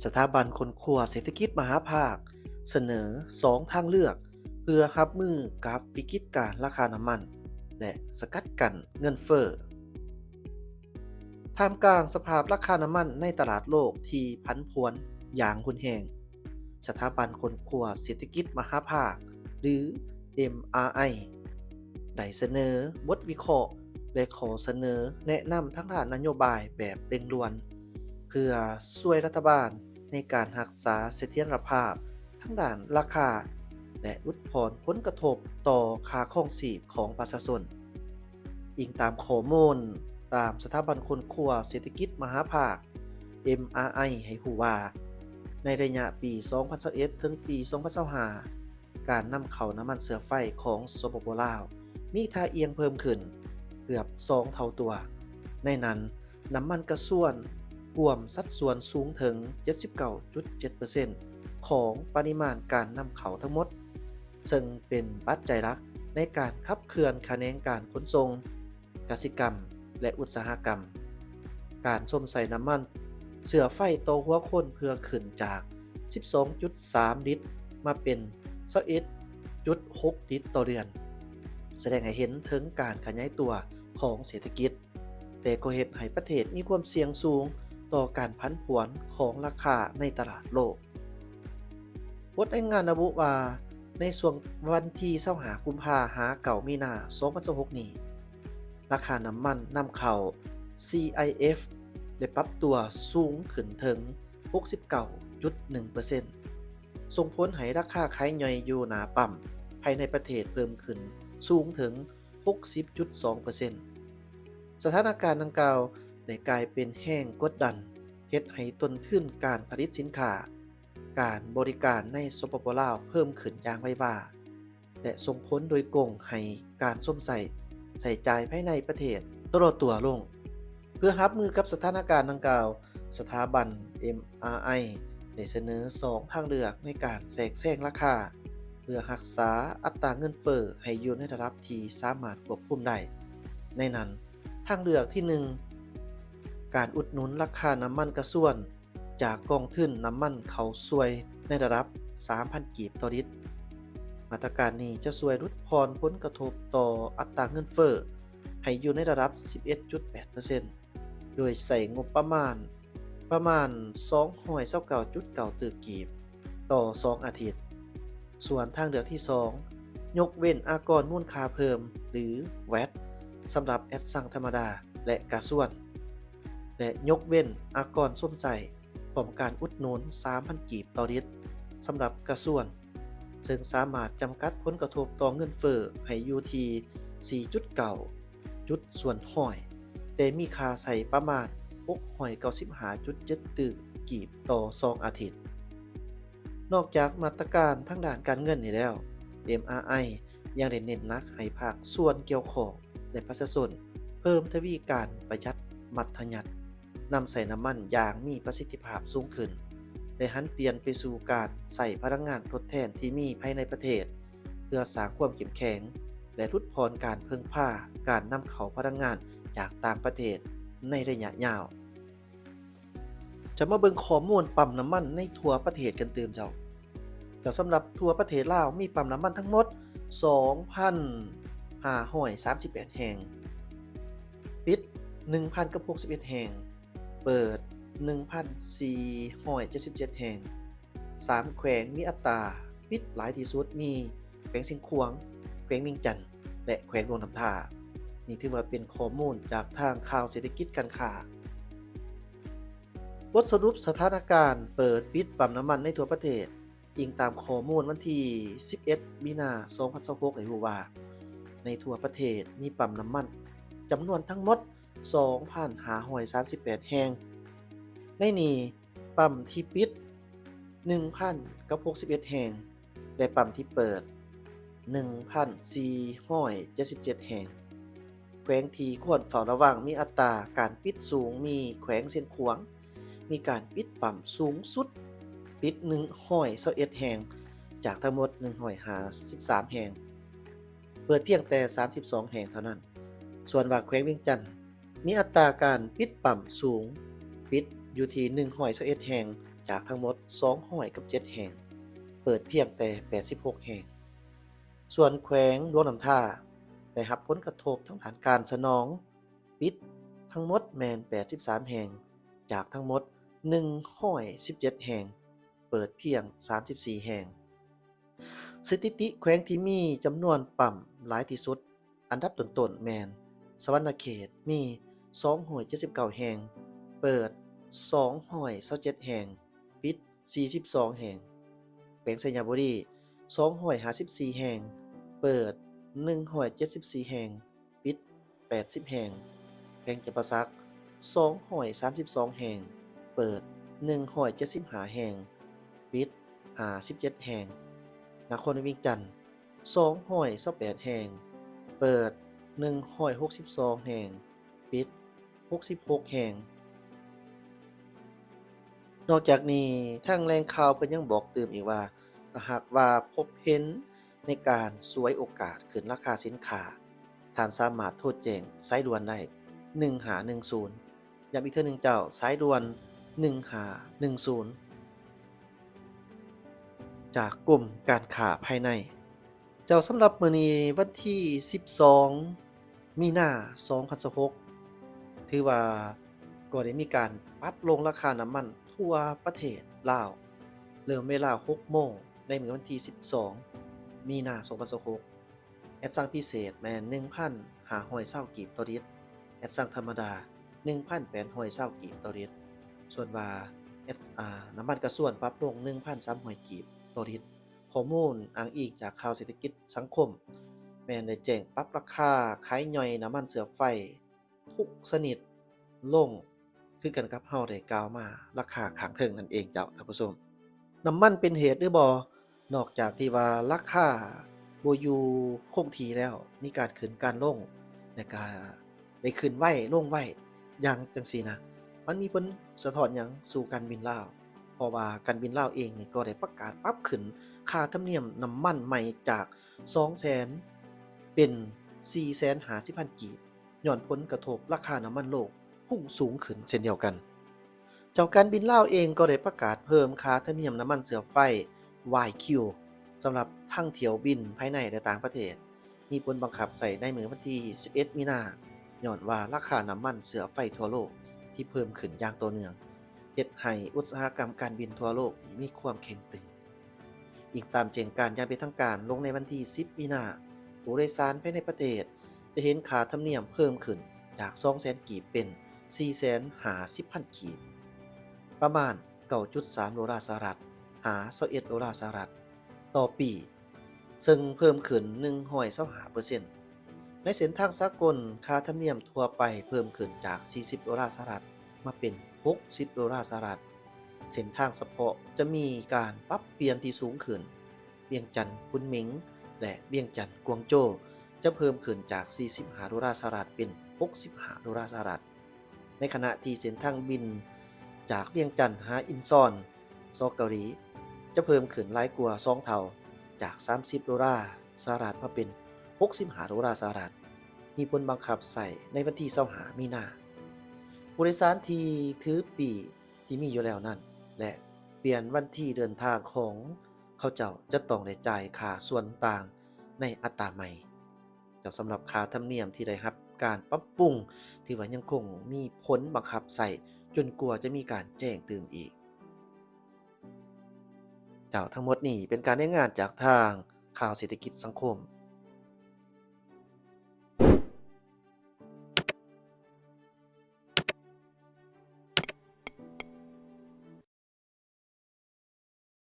ສະຖາບັນຄົ້ນຄວ້າເສດຖະກິດມະຫາພາກສະເໜີສອງທາງເລືອກ ເພື່ອຮັບມືກັບວິກິດການລາຄານ້ຳມັນ ແລະ ສະກັດກັ້ນເງິນເຟີ້. ທ່າມກາງສະພາບລາຄານ້ຳມັນໃນຕະຫຼາດໂລກທີ່ຜັນຜວນຢ່າງຮຸນແຮງ, ສະຖາບັນຄົ້ນຄວ້າເສດຖະກິດມະຫາພາກ ຫຼື ເອັມອາໄອ ໄດ້ສະເໜີບົດວິເຄາະ ແລະ ຂໍ້ສະເໜີແນະນຳທາງດ້ານນະໂຍບາຍແບບເລັ່ງດ່ວນ ເພື່ອຊ່ວຍລັດຖະບານໃນການຮັກສາສະຖຽນລະພາບທາງດ້ານລາຄາ ແລະ ຫຼຸດຜ່ອນຜົນກະທົບຕໍ່ຄ່າຄອງຊີບຂອງປະຊາຊົນ. ອີງຕາມຂໍ້ມູນຕາມສະຖາບັນຄົ້ນຄວ້າເສດຖະກິດມະຫາພາກ ເອັມອາໄອ ໃຫ້ຮູ້ວ່າ, ໃນໄລຍະປີສອງພັນຊາວເອັດ ເຖິງປີສອງພັນຊາວຫ້າ ການນຳເຂົ້ານ້ຳມັນເຊື້ອໄຟຂອງ ສປປ ລາວ ມີທ່າອ່ຽງເພີ່ມຂຶ້ນເກືອບສອງເທົ່າຕົວ. ໃນນັ້ນ, ນ້ຳມັນກະຊວນກວມສັດສ່ວນສູງເຖິງເຈັດສິບເກົ້າຈຸດເຈັດເປີເຊັນ ຂອງປະລິມານການນຳເຂົ້າທັງໝົດ, ເຊິ່ງເປັນປັດໄຈຫຼັກໃນການຂັບເຄື່ອນຂະແໜງການຂົນສົ່ງ, ກະສິກຳ ແລະ ອຸດສາຫະກຳ. ການຊົມໃຊ້ນ້ຳມັນເຊື້ອໄຟຕໍ່ຫົວຄົນເພີ່ມຂຶ້ນຈາກສິບສອງຈຸດສາມລິດ ມາເປັນຊາວເອັດຈຸດຫົກລິດຕໍ່ເດືອນ, ສະແດງໃຫ້ເຫັນເຖິງການຂະຫຍາຍຕົວຂອງເສດຖະກິດ, ແຕ່ກໍເຮັດໃຫ້ປະເທດມີຄວາມສ່ຽງສູງຕໍ່ການຜັນຜວນຂອງລາຄາໃນຕະຫຼາດໂລກ. ບົດລາຍງານລະບຸວ່າ, ໃນຊ່ວງວັນທີຊາວຫ້າ ກຸມພາ ຫາ ເກົ້າ ມີນາ ສອງພັນຊາວຫົກນີ້, ລາຄານ້ຳມັນນຳເຂົ້າ ຊີໄອເອັຟ ໄດ້ປັບຕົວສູງຂຶ້ນເຖິງຫົກສິບເກົ້າຈຸດໜຶ່ງເປີເຊັນ, ສົ່ງຜົນໃຫ້ລາຄາຂາຍຍ່ອຍຢູ່ໜ້າປ້ຳພາຍໃນປະເທດເພີ່ມຂຶ້ນສູງເຖິງຫົກສິບຈຸດສອງເປີເຊັນ. ສະຖານະການດັ່ງກ່າວໄດ້ກາຍເປັນແຮງກົດດັນ ເຮັດໃຫ້ຕົ້ນທຶນການຜະລິດສິນຄ້າ, ການບໍລິການໃນ ສປປ ລາວ ເພີ່ມຂຶ້ນຢ່າງໄວວາ ແລະ ສົ່ງຜົນໂດຍກົງໃຫ້ການຊົມໃຊ້ໃຊ້ຈ່າຍພາຍໃນປະເທດຊະລໍຕົວລົງ. ເພື່ອຮັບມືກັບສະຖານະການດັ່ງກ່າວ, ສະຖາບັນ ເອັມອາໄອ ໄດ້ສະເໜີສອງທາງເລືອກໃນການແຊກແຊງລາຄາ ເພື່ອຮັກສາອັດຕາເງິນເຟີ້ໃຫ້ຢູ່ໃນລະດັບທີ່ສາມາດຄວບຄຸມໄດ້. ໃນນັ້ນ, ທາງເລືອກທີໜຶ່ງ, ການອຸດໜູນລາຄານ້ຳມັນກະຊວນ ຈາກກອງທຶນນ້ຳມັນເຂົ້າຊ່ວຍໃນລະດັບສາມພັນກີບຕໍ່ລິດ. ມາດຕະການນີ້ຈະຊ່ວຍຫຼຸດຜ່ອນຜົນກະທົບຕໍ່ອັດຕາເງິນເຟີ້ໃຫ້ຢູ່ໃນລະດັບສິບເອັດຈຸດແປດເປີເຊັນ ໂດຍໃຊ້ງົບປະມານ ປະມານສອງຮ້ອຍຊາວເກົ້າຈຸດເກົ້າຕື້ກີບຕໍ່ສອງອາທິດ. ສ່ວນທາງເລືອກທີສອງ, ຍົກເວັ້ນອາກອນມູນຄ່າເພີ່ມ ຫຼື ແວັດ ສຳລັບແອັດຊັງທຳມະດາ ແລະ ກະຊວນ ແລະ ຍົກເວັ້ນອາກອນຊົມໃຊ້ ພ້ອມການອຸດໜູນສາມພັນກີບຕໍ່ລິດສຳລັບກະຊວນ, ເຊິ່ງສາມາດຈຳກັດຜົນກະທົບຕໍ່ເງິນເຟີ້ໃຫ້ຢູ່ທີ່ສີ່ຈຸດເກົ້າຈຸດສ່ວນຮ້ອຍ, ແຕ່ມີຄ່າໃຊ້ປະມານຫົກຮ້ອຍເກົ້າສິບຫ້າຈຸດເຈັດຕື້ກີບຕໍ່ສອງອາທິດ. ນອກຈາກມາດຕະການທາງດ້ານການເງິນນີ້ແລ້ວ, ເອັມອາໄອ ຍັງໄດ້ເນັ້ນໜັກໃຫ້ພາກສ່ວນກ່ຽວຂ້ອງ ແລະ ປະຊາຊົນເພີ່ມທະວີການປະຢັດມັດທະຍັດ ນຳໃຊ້ນ້ຳມັນຢ່າງມີປະສິດທິພາບສູງຂຶ້ນ ແລະ ຫັນປ່ຽນໄປສູ່ການໃຊ້ພະລັງງານທົດແທນທີ່ມີພາຍໃນປະເທດ ເພື່ອສ້າງຄວາມເຂັ້ມແຂງ ແລະ ຫຼຸດຜ່ອນການເພິ່ງພາການນຳເຂົ້າພະລັງງານຈາກຕ່າງປະເທດໃນໄລຍະຍາວ. ຈະມາເບິ່ງຂໍ້ມູນປ້ຳນ້ຳມັນໃນທົ່ວປະເທດກັນຕື່ມເຈົ້າ. ເຈົ້າ, ສຳລັບທົ່ວປະເທດລາວມີປ້ຳນ້ຳມັນທັງໝົດສອງພັນຫ້າຮ້ອຍສາມສິບແປດແຫ່ງ, ປິດໜຶ່ງພັນກັບຫົກສິບເອັດແຫ່ງ, ເປີດໜຶ່ງພັນສີ່ຮ້ອຍເຈັດສິບເຈັດແຫ່ງ. ສາມແຂວງມີອັດຕາປິດຫຼາຍທີ່ສຸດມີແຂວງຊຽງຂວາງ, ແຂວງວຽງຈັນ ແລະ ແຂວງຫຼວງນ້ຳທາ. ນີ້ຖືວ່າເປັນຂໍ້ມູນຈາກທາງຂ່າວເສດຖະກິດການຄ້າ. ບົດສະຫຼຸບສະຖານະການເປີດປິດປ້ຳນ້ຳມັນໃນທົ່ວປະເທດ, ອີງຕາມຂໍ້ມູນວັນທີສິບເອັດ ມີນາ ສອງພັນຊາວຫົກ ໃຫ້ຮູ້ວ່າ, ໃນທົ່ວປະເທດມີປ້ຳນ້ຳມັນຈຳນວນທັງໝົດສອງພັນຫ້າຮ້ອຍສາມສິບແປດແຫ່ງ. ໃນນີ້, ປ້ຳທີ່ປິດໜຶ່ງພັນກັບຫົກສິບເອັດແຫ່ງ ແລະ ປ້ຳທີ່ເປີດໜຶ່ງພັນສີ່ຮ້ອຍເຈັດສິບເຈັດແຫ່ງ. ແຂວງທີ່ຄວນເຝົ້າລະວັງມີອັດຕາການປິດສູງ ມີແຂວງຊຽງຂວາງ ມີການປິດປ້ຳສູງສຸດ, ປິດໜຶ່ງຮ້ອຍຊາວເອັດແຫ່ງ ຈາກທັງໝົດໜຶ່ງຮ້ອຍຫ້າສິບສາມແຫ່ງ, ເປີດພຽງແຕ່ສາມສິບສອງແຫ່ງເທົ່ານັ້ນ. ສ່ວນວ່າແຂວງວຽງຈັນ ມີອັດຕາການປິດປ້ຳສູງ, ປິດຢູ່ທີ່ໜຶ່ງຮ້ອຍຊາວເອັດແຫ່ງ ຈາກທັງໝົດສອງຮ້ອຍກັບເຈັດແຫ່ງ ເປີດພຽງແຕ່ແປດສິບຫົກແຫ່ງ. ສ່ວນແຂວງຫຼວງນ້ຳທາ ໄດ້ຮັບຜົນກະທົບທາງດ້ານການສະໜອງ ປິດທັງໝົດແມ່ນແປດສິບສາມແຫ່ງ ຈາກທັງໝົດໜຶ່ງຮ້ອຍສິບເຈັດແຫ່ງ ເປີດພຽງສາມສິບສີ່ແຫ່ງ. ສະຖິຕິແຂວງທີ່ມີຈຳນວນປ້ຳຫຼາຍທີ່ສຸດ ອັນດັບຕົ້ນໆແມ່ນ ສະຫວັນນະເຂດ ມີສອງຮ້ອຍເຈັດສິບເກົ້າແຫ່ງ ເປີດສອງຮ້ອຍຊາວເຈັດແຫ່ງ ປິດສີ່ສິບສອງແຫ່ງ, ແຂວງໄຊຍະບູລີ ສອງຮ້ອຍຫ້າສິບສີ່ແຫ່ງ ເປີດໜຶ່ງຮ້ອຍເຈັດສິບສີ່ແຫ່ງ ປິດແປດສິບແຫ່ງ, ແຂວງຈຳປາສັກ ສອງຮ້ອຍສາມສິບສອງແຫ່ງ ເປີດໜຶ່ງຮ້ອຍເຈັດສິບຫ້າແຫ່ງ ປິດຫ້າສິບເຈັດແຫ່ງ, ນະຄອນຫຼວງວຽງຈັນ ສອງຮ້ອຍຊາວແປດແຫ່ງ ເປີດໜຶ່ງຮ້ອຍຫົກສິບສອງແຫ່ງ ປິດຫົກສິບຫົກແຫ່ງ. ນອກຈາກນີ້ ທາງແຫຼ່ງຂ່າວເພິ່ນຍັງບອກຕື່ມອີກວ່າ ຖ້າຫາກວ່າພົບເຫັນໃນການສວຍໂອກາດຂຶ້ນລາຄາສິນຄ້າ, ທ່ານສາມາດໂທແຈ້ງສາຍດ່ວນໄດ້ ໜຶ່ງຫ້າໜຶ່ງສູນ. ຢ້ຳອີກເທື່ອໜຶ່ງເຈົ້າ, ສາຍດ່ວນ ໜຶ່ງຫ້າໜຶ່ງສູນ ຈາກກົມການຄ້າພາຍໃນ. ເຈົ້າ, ສຳລັບມື້ນີ້ ວັນທີສິບສອງ ມີນາ ສອງພັນຊາວຫົກ ຖືວ່າກໍໄດ້ມີການປັບລົງລາຄານ້ຳມັນທົ່ວປະເທດລາວ ເລີ່ມເວລາຫົກໂມງ ໃນມື້ວັນທີສິບສອງ ມີນາ ສອງພັນຊາວຫົກ. ແອັດຊັງພິເສດແມ່ນໜຶ່ງພັນຫ້າຮ້ອຍຊາວກີບຕໍ່ລິດ, ແອັດຊັງທຳມະດາໜຶ່ງພັນແປດຮ້ອຍຊາວກີບຕໍ່ລິດ. ສ່ວນວ່າແອັດ ອາ ນ້ຳມັນກະຊວນປັບລົງໜຶ່ງພັນສາມຮ້ອຍກີບຕໍ່ລິດ. ຂໍ້ມູນອ້າງອີງຈາກຂ່າວເສດຖະກິດສັງຄົມ ແມ່ນໄດ້ແຈ້ງປັບລາຄາຂາຍຍ່ອຍນ້ຳມັນເຊື້ອໄຟທຸກຊະນິດລົງ ຄືກັນກັບເຮົາໄດ້ກ່າວມາ ລາຄາຂ້າງເທິງນັ້ນເອງເຈົ້າທ່ານຜູ້ຊົມ. ນ້ຳມັນເປັນເຫດຫຼືບໍ່? ນອກຈາກທີ່ວ່າລາຄາບໍ່ຢູ່ຄົງທີ່ແລ້ວ ມີການຂຶ້ນການລົງ ແລະກະໄດ້ຂຶ້ນໄວລົງໄວຢ່າງຈັ່ງຊີ້ນະ, ມັນມີຜົນສະທ້ອນຫຍັງສູ່ການບິນລາວ? ເພາະວ່າການບິນລາວເອງນີ້ກໍໄດ້ປະກາດປັບຂຶ້ນຄ່າທຳນຽມນ້ຳມັນໃໝ່ຈາກສອງແສນເປັນສີ່ແສນຫ້າສິບພັນກີບ ຍ້ອນຜົນກະທົບລາຄານ້ຳມັນໂລກພຸ່ງສູງຂຶ້ນເຊັ່ນດຽວກັນ. ເຈົ້າ, ການບິນລາວເອງກໍໄດ້ປະກາດເພີ່ມຄ່າທຳນຽມນ້ຳມັນເຊື້ອໄຟ ວາຍຄິວ ສຳລັບທັງຖ້ຽວບິນພາຍໃນ ແລະ ຕ່າງປະເທດ ມີຜົນບັງຄັບໃຊ້ໃນມື້ວັນທີສິບເອັດ ມີນາ ຍ້ອນວ່າລາຄານ້ຳມັນເຊື້ອໄຟທົ່ວໂລກທີ່ເພີ່ມຂຶ້ນຢ່າງຕໍ່ເນື່ອງ ເຮັດໃຫ້ອຸດສາຫະກຳການບິນທົ່ວໂລກນີ້ມີຄວາມເຄັ່ງຕຶງ. ອີງຕາມແຈ້ງການຢ່າງເປັນທາງການລົງໃນວັນທີສິບ ມີນາ, ຜູ້ໂດຍສານພາຍໃນປະເທດຈະເຫັນຄ່າທຳນຽມເພີ່ມຂຶ້ນຈາກສອງແສນກີບເປັນສີ່ແສນຫ້າສິບພັນກີບ, ປະມານເກົ້າຈຸດສາມໂດລາສະຫະລັດ ຫາຊາວເອັດໂດລາສະຫະລັດຕໍ່ປີ, ເຊິ່ງເພີ່ມຂຶ້ນໜຶ່ງຮ້ອຍຊາວຫ້າເປີເຊັນ. ໃນເສັ້ນທາງສາກົນ, ຄ່າທຳນຽມທົ່ວໄປເພີ່ມຂຶ້ນຈາກສີ່ສິບໂດລາສະຫະລັດ ມາເປັນຫົກສິບໂດລາສະຫະລັດ. ເສັ້ນທາງສະເພາະຈະມີການປັບປ່ຽນທີ່ສູງຂຶ້ນ. ວຽງຈັນ ຄຸນໝິງ ແລະ ວຽງຈັນ ກວາງໂຈ ຈະເພີ່ມຂຶ້ນຈາກສີ່ສິບຫ້າໂດລາສະຫະລັດເປັນຫົກສິບຫ້າໂດລາສະຫະລັດ, ໃນຂະນະທີ່ເສັ້ນທາງບິນຈາກວຽງຈັນຫາອິນຊອນ ສ ເກົາຫຼີ ຈະເພີ່ມຂຶ້ນຫຼາຍກວ່າສອງເທົ່າ, ຈາກສາມສິບໂດລາສະຫະລັດມາເປັນຫົກສິບຫ້າໂດລາສະຫະລັດ, ມີຜົນບັງຄັບໃຊ້ໃນວັນທີຊາວຫ້າ ມີນາ. ຜູ້ໂດຍສານທີ່ຖືປີ້ ທີ່ມີຢູ່ແລ້ວນັ້ນ ແລະ ປ່ຽນວັນທີເດີນທາງຂອງເຂົາເຈົ້າ ຈະຕ້ອງໄດ້ຈ່າຍຄ່າສ່ວນຕ່າງໃນອັດຕາໃໝ່. ເຈົ້າ, ສຳລັບຄ່າທຳນຽມທີ່ໄດ້ຮັບການປັບປຸງ ຖືວ່າຍັງຄົງມີຜົນບັງຄັບໃຊ້ຈົນກວ່າຈະມີການແຈ້ງຕື່ມອີກ. ເຈົ້າ, ທັງໝົດນີ້ເປັນການລາຍງານຈາກທາງ ຂ່າວເສດຖະກິດສັງຄົມ